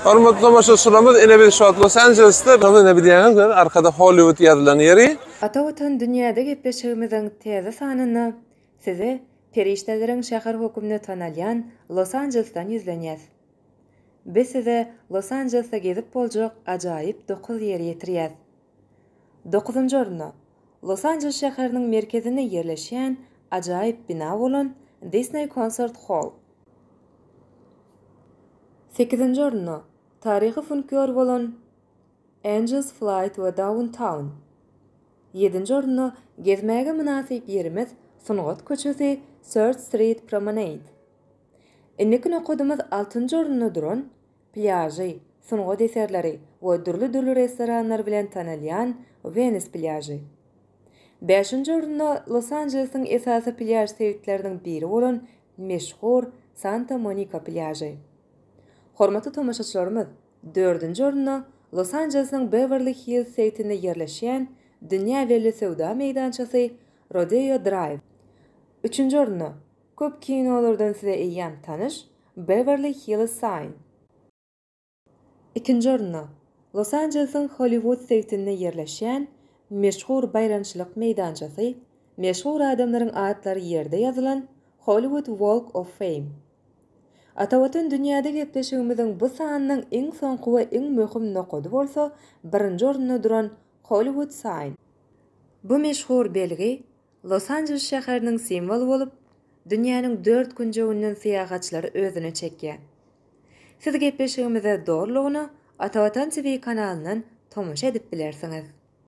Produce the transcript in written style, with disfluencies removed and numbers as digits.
Hormatly tomaşaçylarymyz, ine biz şu wagt Los Anjelesde, ine bilýäňiz, arkada Hollywood ýazylan ýeri. Ata Watan dünýäde gepleşigimiziň täze sanynda size perişdeleriň şäheri hökmünde tanalýan Los Anjelesden ýüzlenýäs. Biz size Los Anjelesde gezip boljak ajaýyp dokuz ýeri ýetirýäs. Dokuzynjy orunda, Los Anjeles şäheriniň merkezinde ýerleşýän ajaýyp bina bolan Disney Concert Hall. Sekizinji orunda, taryhy funkior bolan Angels Flight we Downtown. Ýedinji orunda gezmäge mynasyp ýerimiz Sungat köçesi Third Street Promenade. Indiki nokadymyz altynjy orunda duran plýažy, sungat eserleri we dürli-dürli restoranlar bilen tanalýan Wenis plýažy. Bäşinji orunda Los-Anjelesiň esasy plýaž sebitleriniň biri bolan meşhur Santa Monika plýažy. Hormatly tomaşaçylarymyz, dördünji orunda Los-Anjelesiň Bewerli Hills sebitinde ýerleşýän dünýä belli söwda meýdançasy Rodeo Drive. Üçünji orunda, köp kinolardan size eýýäm tanyş Bewerli Hills Sign. Ikinji orunda, Los-Anjelesiň Holliwud sebitinde ýerleşýän meşhur baýramçylyk meýdançasy, meşhur adamlaryň atlary ýerde ýazylan Hollywood Walk of Fame. Atavatan dünýäde gepleşigimiziň bu sanynyň iň soňky we iň möhüm nokady bolsa birinji orunda duran Hollywood Sign. Bu meşhur belgi Los-Anjeles şäheriniň simwoly bolup, dünýäniň dört künjeginden syýahatçylary özüne çekýär. Siz gepleşigimize dolulygyna Atavatan TV kanalyndan tomaşa edip bilersiňiz.